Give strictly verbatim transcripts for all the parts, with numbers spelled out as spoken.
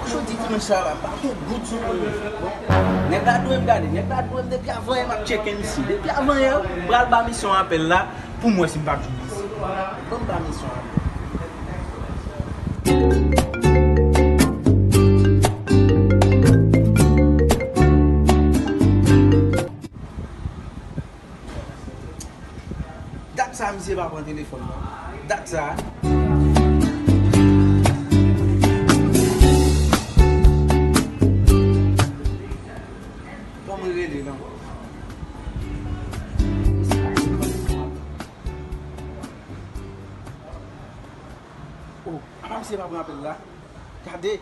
Jodi dimanch sa la, m pa gon goud sou mwen menm. Nèg la dwe m gade, nèg la dwe m depi avan yè m ap tcheke misye. Depi avan yè, m pral ba misye yon apèl la pou m wè si m p ap jwenn misye. Ban m ba misye yon apèl. Dat sa misye pa pran telefòn nan. Dat sa. Ban mwen rele l ankò. Oh, apa misye pa pran apèl la? Gade.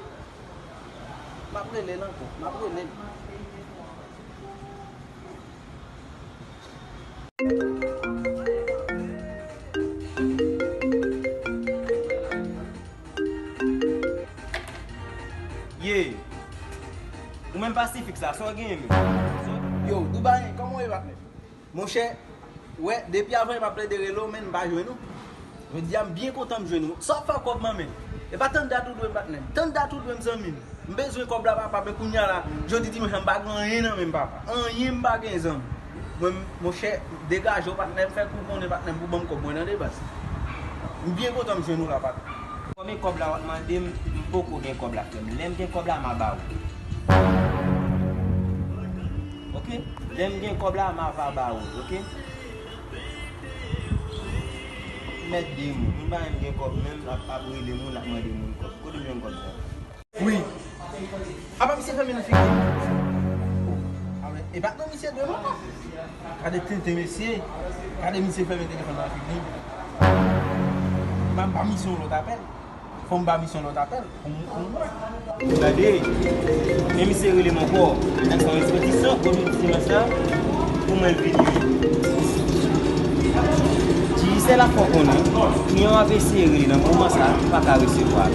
M ap rele l ankò. M ap rele l. Ye, ou menm Pasifik sa, sa w genyen menm? Yo, Dubai, kòman w ye, patnè? Monchè, wè, depi avan yè m ap plede rele w, men m pa jwenn ou. Jodi a, m byen kontan m jwenn ou. Sa w ap fè ak kòb manman? E pa tann dat ou dwe m, patnè m. Tann dat ou dwe m, zanmi m. M bezwen kòb la, papa, men kounye a la, jodi dimanch la, m pa gen anyen nan men m, papa. Anyen m pa gen, zanmi. Mwen, monchè, degaje w, patnè m, fè kou konnen, patnè m, pou ban m kòb mwen, tande, baz. M byen kontan m jwenn ou la, patnè. Konbyen kòb la w ap mande m? M poko gen kòb la, frè m. Lè m gen kòb la, m a ba ou. Oke? Lè m gen kòb la, m a va ba ou, oke? Mèt de moun. Moun pa menm gen kòb, menm ap, ap rele moun, ap mande moun kòb. Kote m jwenn kòb sa? Wi. Apa misye fèmen nan figi m? A, men, e pa non misye dwe m ankò. Gade tenten mesye. Gade misye fèmen telefòn nan figi m. M a ba misye yon lòt apèl. Fò m ba misye yon lòt apèl. Pou m, pou m wè. Gade, men misye rele m ankò. Nan san repetisyon, kote dimanch sa, pou mwen vini. Digicel la fè w konnen, kliyan w ap eseye rele nan moman sa, pa ka resevwa.